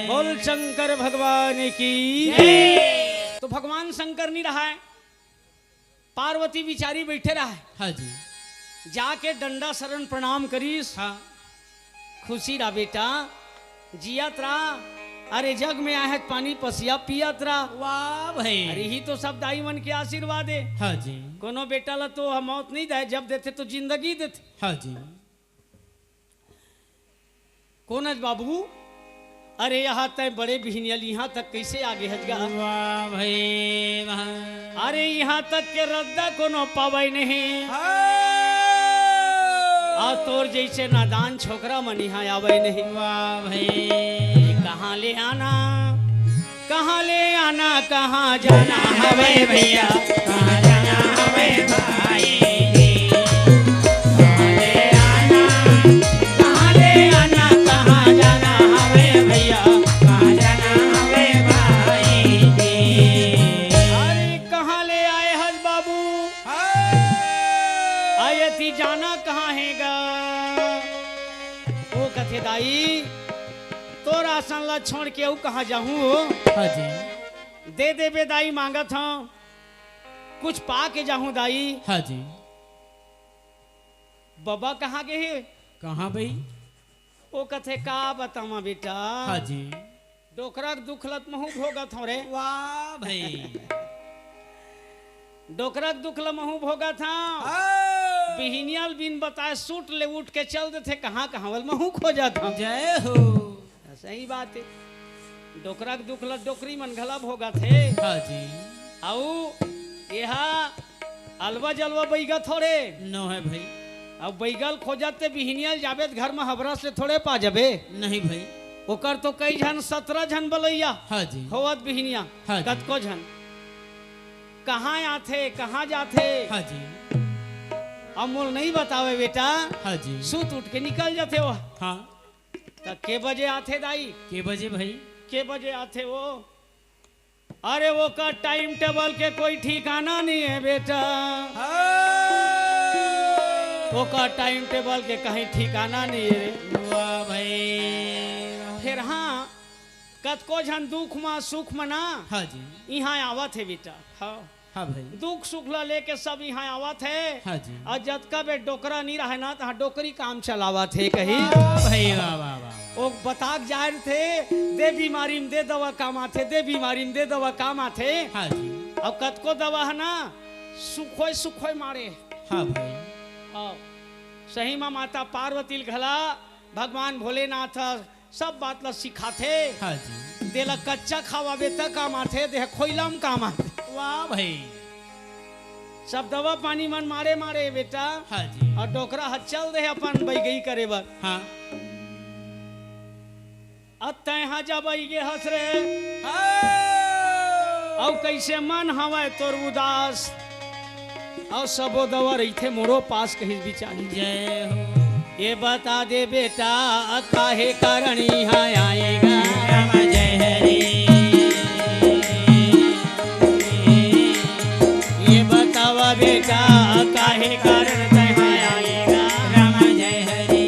बोल शंकर भगवान की। तो भगवान शंकर नहीं रहा है, पार्वती बिचारी बैठे रहा है। हाँ जी। जाके डंडा शरण प्रणाम करिस। हाँ। खुशी रहा बेटा, जियत रहा। अरे जग में आहे पानी पसिया पियत रहा। वाह भाई। अरे ही तो सब दाई मन के आशीर्वाद है। हाँ जी। कोनो बेटा ला तो हम मौत नहीं दे, जब देथे तो जिंदगी देथे। हाँ जी। कोन हस बाबू? अरे, यहाँ तय बड़े बिहनियल, यहाँ तक कैसे आगे हस गा? वाह भाई, वाह। अरे, यहाँ तक के रद्दा कोनो पावय नहीं। हाँ। आ तोर जैसे नादान छोकरा मन यहाँ आवय नहीं। वाह भाई। कहाँ ले आना, कहाँ ले आना, कहाँ जाना हवे भैया, कहाँ जाना हवे भाई जी। कहाँ ले आना, कहाँ ले आना, कहाँ जाना हवे भैया, कहाँ जाना हवे भाई जी। अरे कहाँ ले आए हस बाबू? हाँ। आए थी जाना कहाँ है गा? वो कथे दाई, तोर आसन ला छोड़ के अउ कहाँ जाहूँ हो? हाँ जी। दे देबे दाई, मांगत हंव, कुछ पा के जाहूँ दाई। हाँ जी। बबा कहाँ गे हे? कहाँ भाई? ओ कथे, का बतावां बेटा? हाँ जी। डोकरा के दुख ल त महूँ भोगत हंव रे। वाह भाई। डोकरा के दुख ल महूँ भोगत हंव। हाँ। बिहिनिया ल बिन बताए सूट ले उठ के चल देथे, कहाँ कहाँ वाल महूँ खोजत हंव। जय हो। सही बात हे। डोकरा के दुख ल डोकरी मन घला भोगत हे। हाँ जी। अउ एहा अलवा जलवा बइगा थोड़े। नो है भाई। अब बइगा ल खोजत ते बिहिनिया ल जाबे त घर म हबरस ले थोड़े पा जाबे। नहीं भाई। ओकर तो कई झन, सतरा झन बलइया। हाँ जी। होवत बिहिनिया। हाँ जी। कतको झन। कहाँ आथे, कहाँ जाथे? हाँ जी। अब मोल नहीं बतावे बेटा। हाँ जी। सूत उठ के निकल जाथे वो। हाँ। त के बजे आथे दाई? के बजे भाई? के बजे आथे वो? अरे ओकर टाइम टेबल के कोई ठिकाना नहीं है बेटा। हाँ। ओकर टाइम टेबल के कहीं ठिकाना नहीं है। वाह भाई। फिर हाँ, कतको झन दुख म सुख म ना हाँ जी। इहाँ आवत हे बेटा। हाँ। हाँ भाई। दुख सुख ला लेके सब इहाँ आवत हे। हाँ जी। अउ जतका बेर डोकरा नी रहय ना, तहाँ डोकरी काम चलावत हे कही। वाह भाई, वाह, वाह, वाह। ओ बताक जाय रथे, दे बीमारी म दे दवा काम आथे, दे बीमारी म दे दवा काम आथे। हाँ जी। अउ कतको दवा हे ना, सुखोय सुखोय मारे। हाँ भाई। अउ सही म माता पार्वती ल घला भगवान भोलेनाथ ह सब बात ला सिखाथे। हाँ जी। तेला कच्चा खवाबे त काम आथे, देह खोइला म काम आथे। वाह भाई। सब दवा पानी मन मारे मारे बेटा। हाँ जी। अउ डोकरा ह चल दे अपन बइगई करे बर। हाँ। अब तैं हा जब अइगे हस रे। हाँ। अउ कइसे मन हवय तोर उदास। अउ सबो दवा रहिथे मोरो पास कहिस बिचारी। जय हो। ये बता दे बेटा, काहे कारण इहाँ आएगा? राम जय हरे। ये बतावा बेटा, काहे कारण तैं हा आएगा? राम जय हरे।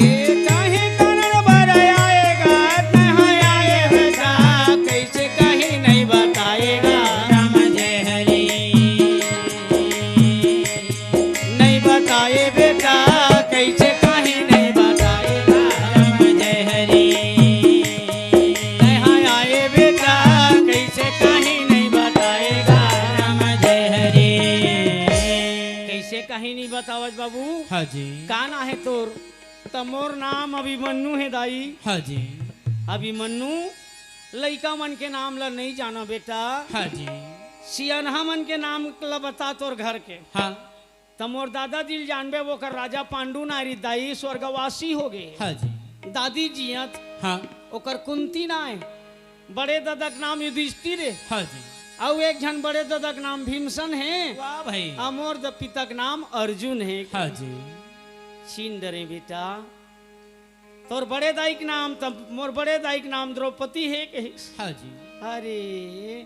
ये काहे कारण बर आएगा? तैं हा आए बेटा, कइसे कहीं नहीं बताएगा? राम जय हरे। नहीं बताए बेटा, कइसे कहीं नहीं बताएगा? राम जय हरे। तैं हा आए बेटा, कइसे कहीं नहीं बताएगा? राम जय हरे। कइसे कहीं नहीं बतावत बाबू? हाँ जी। का नाम हे तोर? त मोर नाम अभिमन्यु हे दाई। हाँ जी। अभिमन्यु, लइका मन के नाम ल नहीं जानो बेटा। हाँ जी। सियनहा मन के नाम ल बता तोर घर के। हाँ। त मोर दादा जी ल जानबे, ओकर राजा पांडु नारी दाई स्वर्गवासी हो गे। हाँ जी। दादी जियत, हाँ। ओकर कुंती नाय। बड़े ददा के नाम युधिष्ठिर हे। हाँ जी। अउ एक झन बड़े ददा के नाम भीमसन हे। वाह भाई। अउ मोर द-, पिता के नाम अर्जुन हे। हाँ जी। छीन डरे बेटा, तोर बड़े दाई के नाम, त मोर बड़े दाई के नाम द्रौपदी हे कहिस। हाँ जी। अरे,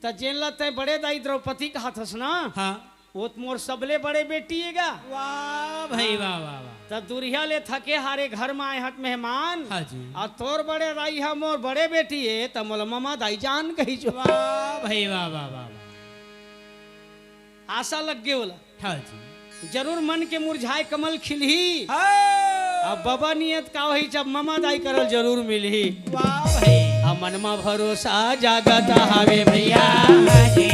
त जेन ल तैं बड़े दाई द्रौपदी कहत हस ना, हाँ। वो त मोर सबले बड़े बेटी हे गा। वाह भाई, वाह, वाह, वाह। त दुरिहा ले थके हारे घर म आए हत मेहमान। हाँ जी। अउ तोर बड़े दाई ह मोर बड़े बेटी हे, त मोला ममा दाई जान कहिस। वाह भाई, वाह, वाह, वाह, वाह। आशा लग गे ओला। हाँ जी। जरूर मन के मुरझाए कमल खिलही। हाँ। अब बबा नियत का होही, जब ममा दाई करल जरूर मिलही। वाह भाई। अब मन मा भरोसा जागत हवे भैया जी,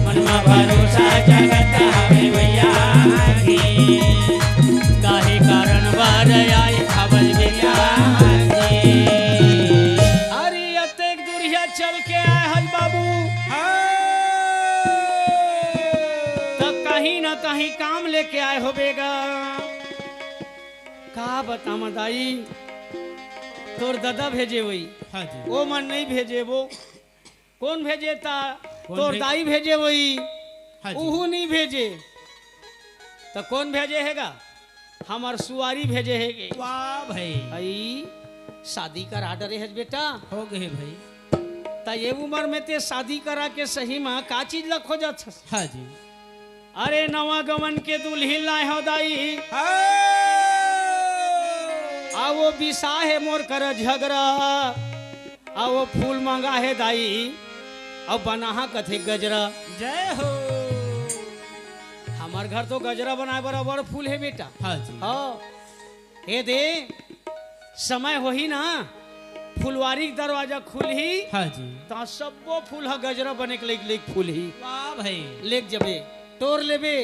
मन मा भरोसा जागत हवे भैया जी, काहे कारण बर आए हवस भैया जी। अरे अतेक दुरिहा चल के आए हस बाबू। हाँ। त कहीं ना कहीं काम लेके आए होबे गा। का बतावं दाई, तोर ददा भेजे होही। हाँ जी। ओ मन नहीं भेजे वो। कोन भेजे त? कोन तोर भेज- दाई भेजे होही। हाँ जी। उहू नहीं भेजे। त कोन भेजे हे गा? हमर सुवारी भेजे हे गे। वाह भाई। अई, शादी करा डरे हस बेटा। हो गे भाई। त ये उमर में तैं शादी करा के सही मा का चीज ल खोजत हस? हाँ जी। अरे नवा गवन के दुल्हिन लाए हव दाई। हाँ। अउ वो बिसा हे मोर करा झगरा। अउ वो फूल मंगा हे दाई। अउ बनाहा कथे गजरा। जय हो। हमर घर तो गजरा बनाए बर अब्बड़ फूल हे बेटा। हाँ जी। हाँ। ए दे, समय होही ना, फुलवारी के दरवाजा खुलही, हाँ जी। त सब्बो फूल ह गजरा बने के लइक, लइक फूलही। वाह भाई। लेग जबे, टोर लेबे,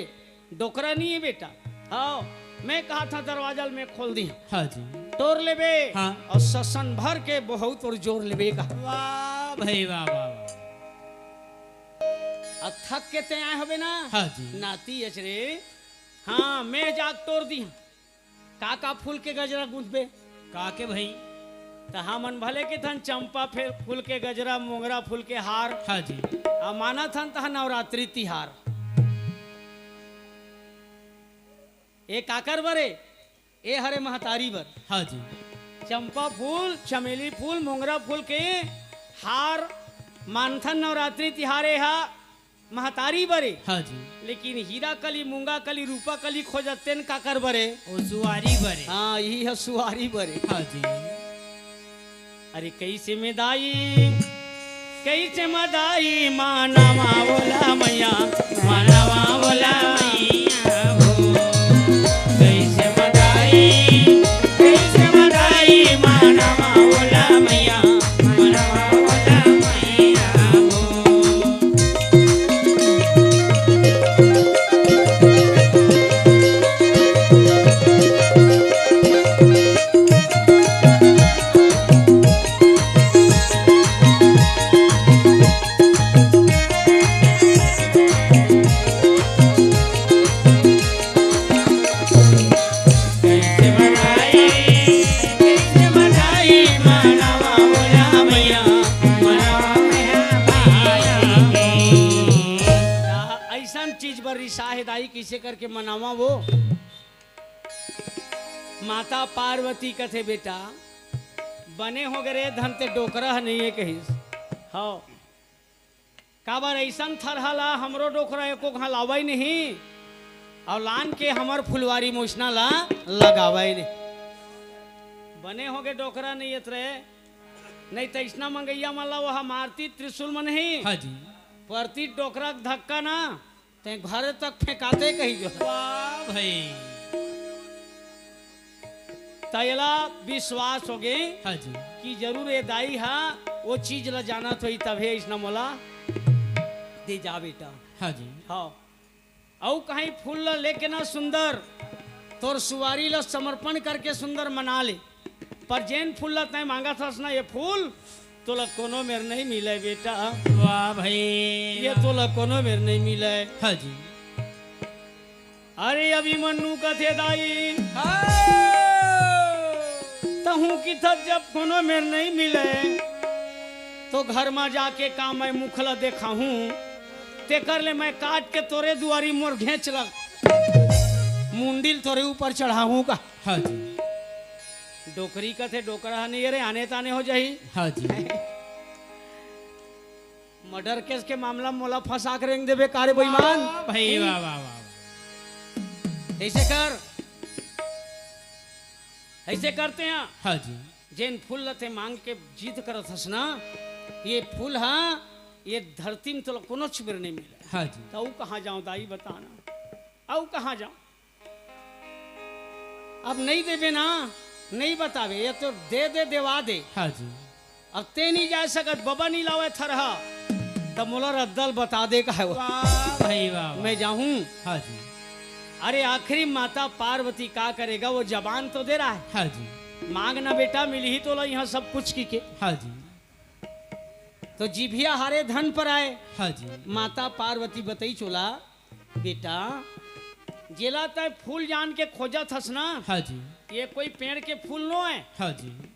डोकरा नहीं हे बेटा। हाँ, मैं कहा था दरवाजा ल मैं खोल दिहँव। हाँ जी। टोर लेबे, हाँ। अउ ससन भर के बहुत अउ जोर लेबे का। वाह भाई, वाह, वाह, वाह। अब थक के तैं आए होबे ना? हाँ जी। नाती अच रे। हाँ, मैं जाके टोर दिहँव। का का फूल के गजरा गूंथबे? का के भाई? त हमन भले के थन चंपा फे-, फूल के गजरा, मोंगरा फूल के हार। हाँ जी। अउ मानथन तह नवरात्रि तिहार। ए काकर बरे? ए हरे महतारी बर। हाँ जी। चंपा फूल, चमेली फूल, मोंगरा फूल के हार मानथन नवरात्रि तिहार ए हा महतारी बरे। हाँ जी। लेकिन हीरा कली, मूंगा कली, रूपा कली खोजत तेन काकर बरे? ओ सुवारी बरे। हाँ, इही ह सुवारी बरे। हाँ जी। अरे कइसे में दाई, कइसे में दाई, मानवा ओला मैया, मानवा ओला मैया हो। कइसे में दाई, कइसे में दाई, मानवा ओला मैया, मानवा ओला मैया हो। चाहे दाई, कइसे करके मनावा वो? माता पार्वती कथे, "बेटा, बने हो गे रे धन, ते डोकरा ह नइये," कहिस। हव। काबर अइसन थरहा ला हमरो डोकरा एको घांव लावय नहीं, अउ लान के हमर फुलवारी म ओइसना ला लगावय नहीं। बने हो गे डोकरा नइ एत रे, नहीं त अइसना मंगइया मन ला ओहा मारती त्रिशूल म नहीं। हाँ जी। परती डोकरा के धक्का ना, ते घर तक फेंकाते कही जो। वाह भाई। त एला विश्वास हो गे हाँ जी। कि जरूर ये दाई हा वो चीज ला जानत होही, तभे अइसना मोला दे जा बेटा। हाँ जी। हाँ। अउ कहीं फूल ला लेके ना सुंदर, तोर सुवारी ला समर्पण करके सुंदर मना ले। पर जेन फूल ला तैं मांगत हस ना, ये फूल तोला कोनो मेर नहीं मिले बेटा। वाह भाई, ये वाह। तोला कोनो मेर नहीं मिले। हाँ जी। अरे अभिमन्यु कथे, "दाई, हाँ। तहूँ किथस जब कोनो मेर नहीं मिले, तो घर मा जाके का मैं मुख ला देखाहूँ? तेकर ले मैं काट के तोरे दुवारी मोर घेंच ला मुंडी ल तोरे ऊपर चढ़ाहूँ का?" हाँ जी। डोकरी कथे, "डोकरा ह नहीं, अरे आने ताने हो जाही।" हाँ जी। मर्डर केस के मामला म मोला फंसा के रेंग देबे का रे बेईमान? वाह भाई, वाह, वाह, वाह, वाह। अइसे कर, अइसे करते हैं। हाँ जी। जेन फूल ला तैं मांग के जिद करत हस ना, ये फूल हा, ये धरती म तोला कोनोच मेर नहीं मिले। हाँ जी। त अउ कहाँ जाऊं दाई, बता ना, अउ कहाँ जाऊं? अब नहीं देबे ना, नहीं बताबे, ये तो दे दे, देवा दे। हाँ जी। अब तैं नहीं जा सकत, बबा नहीं लावे थरहा, त मोला रद्दा ल बता दे का हे वो। वाह भाई वाह, वाह। मैं जाहूँ। हाँ जी। अरे आखिरी माता पार्वती का करेगा, वो जबान तो दे रहा है। हाँ जी। मांग ना बेटा, मिलही तोला इहाँ सब कुछ कहिके। हाँ जी। तो जिभिया हारे धन पराए। हाँ जी। माता पार्वती बतइस ओला, बेटा, जेला तैं फूल जान के खोजत हस ना, हाँ जी। ये कोई पेड़ के फूल नोहे। हाँ जी।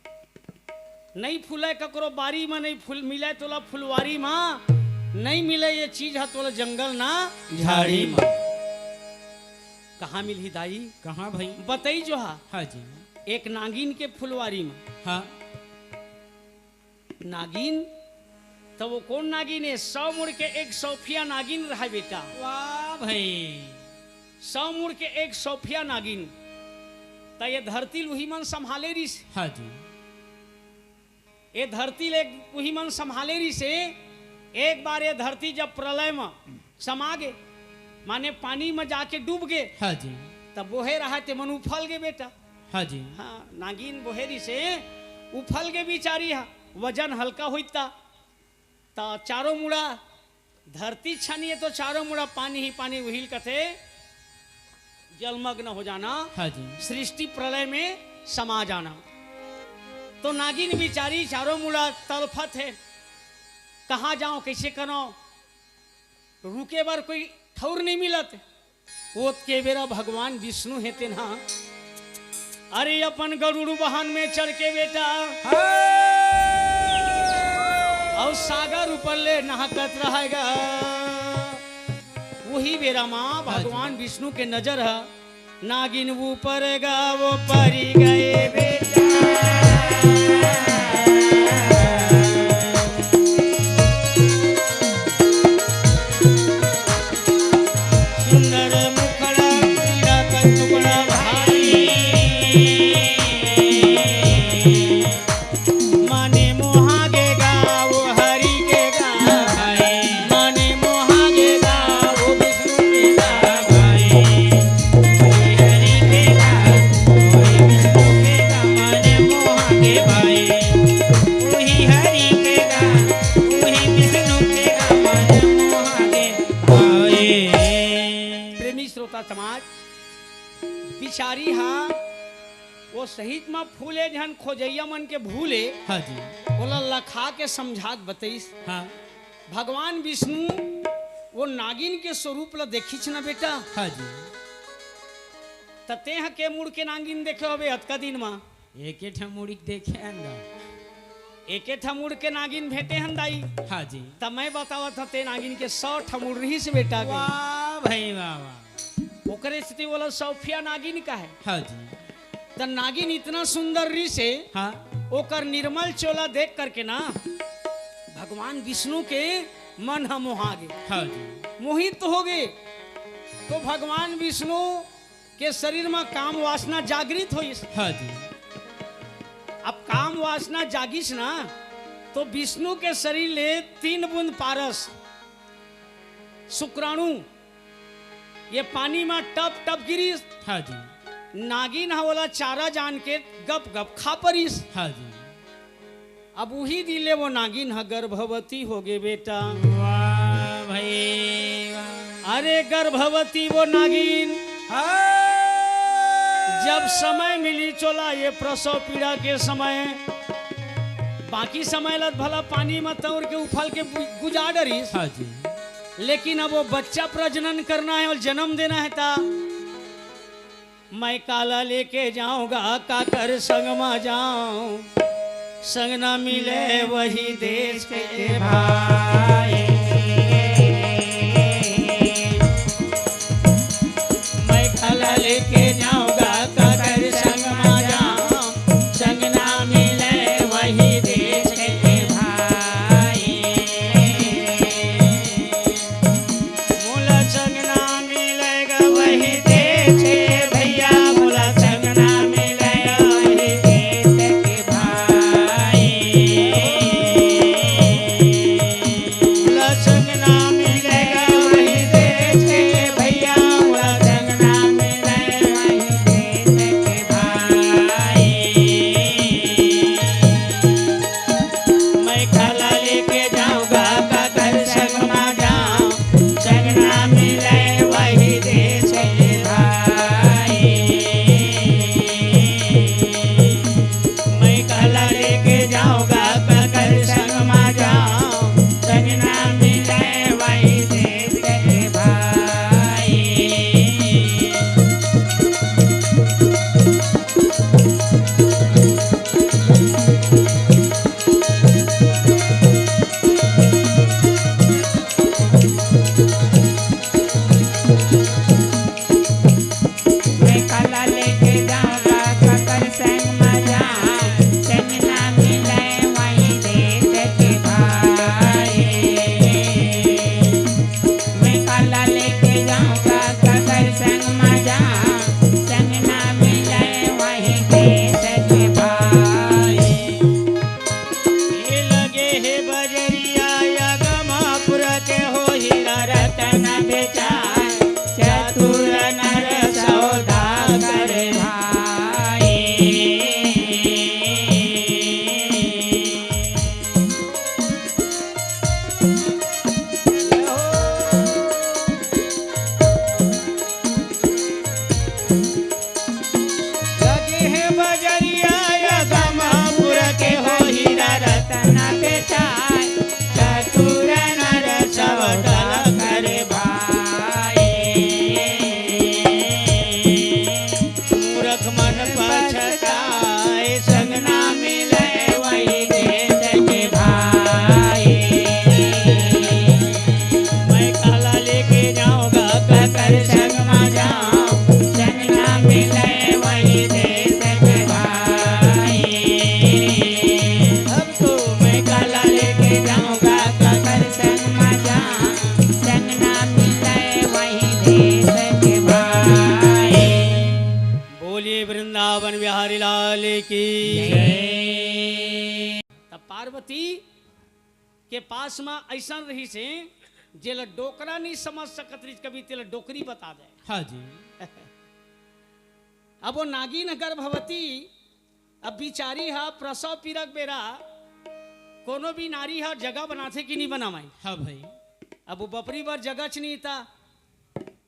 नहीं फूले ककरो बारी म, नहीं फूल मिले तोला फुलवारी म, नहीं मिले ये चीज ह तोला जंगल ना झाड़ी म। कहाँ मिलही दाई? कहाँ भाई? बतइस जो हा। हाँ जी। एक नागिन के फुलवारी म। हाँ। नागिन, त वो कोन नागिन हे? सौ मुड़ के एक सौफिया नागिन रहय बेटा। वाह भाई। सौ मुड़ के एक सौफिया नागिन। त ये धरती ल उही मन संभाले रिहिस। हाँ जी। ये धरती ल एक उही मन संभाले रिहिस हे। एक बार ये धरती जब प्रलय म समा गे, माने पानी म जाके डूब गे। हाँ जी। तब बोहे रहा ते मन उफल गे बेटा। हाँ जी। हाँ, नागिन बोहे रिहिस हे, उफल गे बिचारी हा, वजन हल्का होइस त। त चारों मुड़ा धरती छानी हे तो चारों मुड़ा पानी ही पानी, उही ल कथे जलमग्न हो जाना। हाँ जी। सृष्टि प्रलय में समा जाना। तो नागिन बिचारी चारों मुड़ा तलफत हे, कहाँ जाऊं, कइसे करूं? रुके बर कोई ठउर नहीं मिलत। ओतके बेरा भगवान विष्णु हे तेन हा, अरे अपन गरुड़ वाहन में चढ़ के बेटा, हाँ। अउ सागर ऊपर ले नहाकत रहय गा। उही बेरा म हाँ जी। भगवान विष्णु के नजर ह नागिन ऊपर गा, वो परी गए बेटा। सुंदर मुखड़ा पीड़ा का टुकड़ा भाई। माने मोहा गे गा वो हरि के गा भाई, माने मोहा गे गा वो विष्णु के गा भाई। हरि के गा, वही विष्णु के गा, माने मोहा गे भाई। वही हरि के गा, वही विष्णु के गा, माने मोहा गे भाई। प्रेमी श्रोता समाज, बिचारी हा वो सहित म फूले झन खोजइया मन के भूले, हाँ जी। ओला लखा के समझात बतइस। हाँ। भगवान विष्णु वो नागिन के स्वरूप ल देखिस न बेटा। हाँ जी। त तेंह के मुड़ के नागिन देखे होबे अतका दिन म? एके ठा मुड़ी के देखे हन गा। एके ठा मुड़ के नागिन भेंटे हन दाई। हाँ जी। त मैं बतावत हंव ते नागिन के सौ ठा मुड़ रिहिस बेटा के। वाह। भाई वाह, वाह। ओकरे सेती ओला सौफिया नागिन कहे। हाँ जी। त नागिन इतना सुंदर रिहिसे, हाँ। ओकर निर्मल चोला देख करके ना, भगवान विष्णु के मन ह मोहा गे। हाँ जी। मोहित हो गे। तो भगवान विष्णु के शरीर म काम वासना जागृत होइस। हाँ जी। अब काम वासना जागिस ना, तो विष्णु के शरीर ले तीन बूंद पारस, शुक्राणु, ये पानी म टप टप गिरिस। हाँ जी। नागिन ह ओला चारा जान के गप गप खा परिस। हाँ जी। अब उही दिन ले वो नागिन ह गर्भवती हो गे बेटा। वाह भाई वाह। अरे गर्भवती वो नागिन, हाँ। जब समय मिली चोला ये प्रसव पीड़ा के समय, बाकी समय ल भला पानी म तौर के उफल के गु-, गुजार डरिस। हाँ जी। लेकिन अब वो बच्चा प्रजनन करना है और जन्म देना है ता मैं काला लेके जाऊंगा, काकर संग मा जाऊं, संग ना मिले वही देश के भाई। मैं काला लेके जाऊंगा, काकर संग मा जाऊं, संग ना मिले वही देश के भाई। मोला संग ना मिलेगा वही देश के भैया, मोला संग ना मिलेगा वही देश के भाई। मोला संग ना मिलेगा वही देश के भैया, मोला संग ना मिलेगा वही देश के भाई। मैं काला लेके जाऊंगा, काकर संग मा जाऊं, संग ना मिले वही देश के भाई। मैं काला लेके जाऊंगा, काकर संग मा जाऊं, संग ना मिले वही देश के भाई। मैं काला लेके जाऊंगा, काकर संग मा जाऊं, संग ना मिले वही देश के भाई। मैं काला लेके जाऊंगा, काकर संग मा जाऊं, संग ना मिले वही देश के भाई। ये लगे हे बजरिया या गमापुर के हो हीरा रतन बेचाय, चतुर नर सौदागर भाई। लगे हे बजरिया या गमापुर के हो हीरा रतन बेचाय, चतुर नर सौदागर भाई। मूरख मन पछताय, संग ना मिले वही देश के भाई। मैं काला लेके जाऊंगा, काकर संग मा जाऊं, संग ना मिले वही देश के भाई। अब तो मैं काला लेके जाऊंगा, काकर संग मा जाऊं, संग ना मिले वही देश के भाई। बोलिए वृंदावन बिहारी लाल की जय। तब पार्वती के पास म अइसन रहिसे, जेला डोकरा नइ समझ सकत रहिस, कभी तेला डोकरी बता दे। हाँ जी। अब वो नागिन गर्भवती, अब बिचारी ह प्रसव पीरा के बेरा कोनो भी नारी ह जगह बनाथे कि नइ बनावय? हाँ भाई। अब वो बपरी बर जगह च नइ त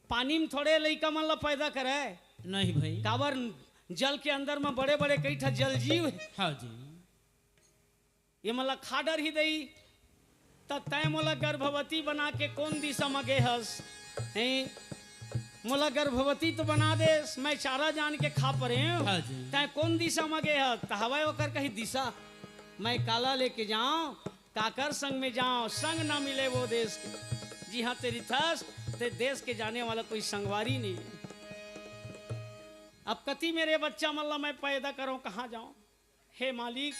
पानी म थोड़े लइका मन ला पैदा करय। नहीं भाई। काबर जल के अंदर म बड़े-बड़े कई ठा जल जीव हे। हाँ जी। ये मन ला खा डरही दई, त तैं मोला गर्भवती बना के कोन दिशा म गे हस? हैं? मोला गर्भवती तो बना देस, मैं चारा जान के खा परे हूँ। हाँ जी। तैं कोन दिशा म गे हस? त हवय ओकर कही दिशा। मैं काला लेके जाऊं, काकर संग में जाऊं, संग ना मिले वो देश के। जिहाँ तेरी थस, ते देश के जाने वाला कोई संगवारी नहीं। अब कति मेरे बच्चा मन ला मैं पैदा करूँ, कहाँ जाऊँ? हे मालिक,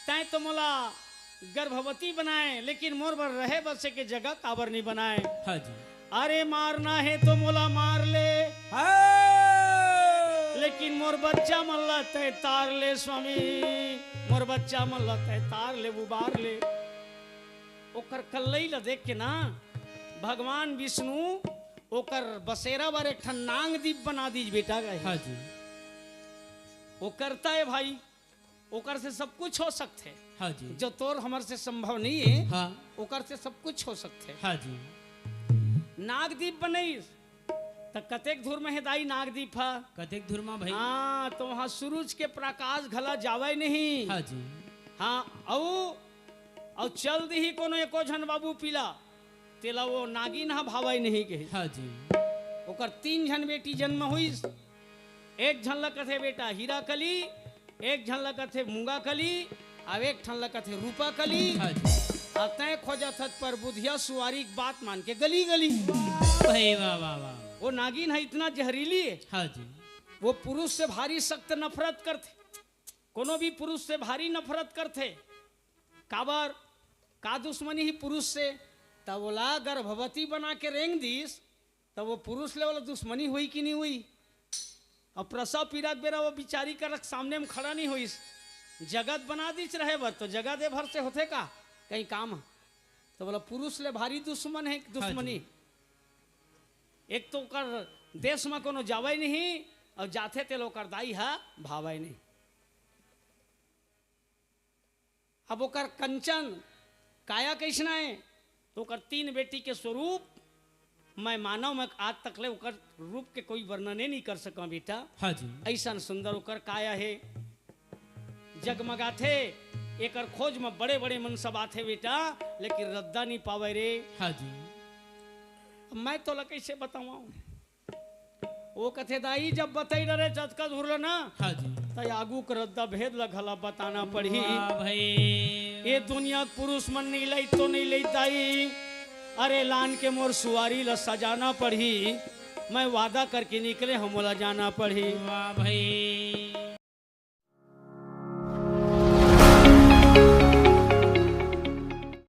तैं तो मोला गर्भवती बनाए, लेकिन मोर बर रहे बसे के जगह काबर नहीं बनाए? हाँ जी। अरे, मारना हे तो मोला मार ले, हाँ। लेकिन मोर बच्चा मन ला तैं तार ले स्वामी, मोर बच्चा मन ला तैं तार ले, उबार ले। ओकर कल्लई ला देख के ना, भगवान विष्णु ओकर बसेरा बर एक ठन नांग दीप बना दीज बेटा। हाँ जी। वो करता है भाई, ओकर से सब कुछ हो सकथे। हाँ जी। जो तोर हमर से संभव नहीं है, हाँ। ओकर से सब कुछ हो सकथे। हाँ जी। नागदीप बनइस, त कतेक धुर में हे दाई नागदीप ह? कतेक धुर में भाई? हाँ, तो वहाँ सूरज के प्रकाश घला जावय नहीं। हाँ जी। हाँ, अउ, अउ चल दिही कोनो एको झन बाबू पीला, तेला वो नागिन ह भावय नहीं कही। हाँ जी। ओकर तीन झन बेटी जन्म होइस, एक झन ल कथे बेटा हीरा कली, एक झन ल कथे मूंगा कली, अउ एक ठन ल कथे रूपा कली। हाँ जी। अउ तैं खोजत हस पर बुधिया सुवारी के बात मान के गली गली। वाह भाई, वाह, वाह, वाह। वो नागिन ह इतना जहरीली है। हाँ जी। वो पुरुष से भारी सख्त नफरत करथे, कोनो भी पुरुष से भारी नफरत करथे। काबर? का दुश्मनी ही पुरुष से? तब ओला गर्भवती बना के रेंग दिस, तब वो पुरुष ले वाला दुश्मनी हुई कि नहीं हुई? अब प्रसव पीड़ा के बेरा वो बिचारी कर सामने में खड़ा नहीं होइस। जगह त बना दिस रहे बर, तो जगह दे भर से होथे का कहीं काम? तो बोला पुरुष ले भारी दुश्मन है, हाँ दुश्मनी। जी। एक तो ओकर देश में कोनो जावय नहीं, अउ जाथे तेला ओकर दाई ह भावय नहीं। अब ओकर कंचन काया कइसना हे, तो ओकर तीन बेटी के स्वरूप मैं मानव, मैं आज तक ले ओकर रूप के कोई वर्णने नहीं कर सकंव बेटा। हाँ जी। अइसन सुंदर ओकर काया हे, जगमगाथे। एकर खोज में बड़े-बड़े मन सब आथे बेटा, लेकिन रद्दा नहीं पावय रे। हाँ जी। अब मैं तोला कइसे बतावंव? वो कथे, "दाई, जब बतई डरे चतका धुर ले ना, हाँ जी। त आगू के रद्दा भेद ल घला बताना पड़ही।" वाह भाई। ये दुनिया के पुरुष मन नहीं लई तो नहीं लई दाई। अरे लान के मोर सुवारी ल सजाना पड़ही। मैं वादा करके निकले हंव, मोला जाना पड़ही। वाह भाई।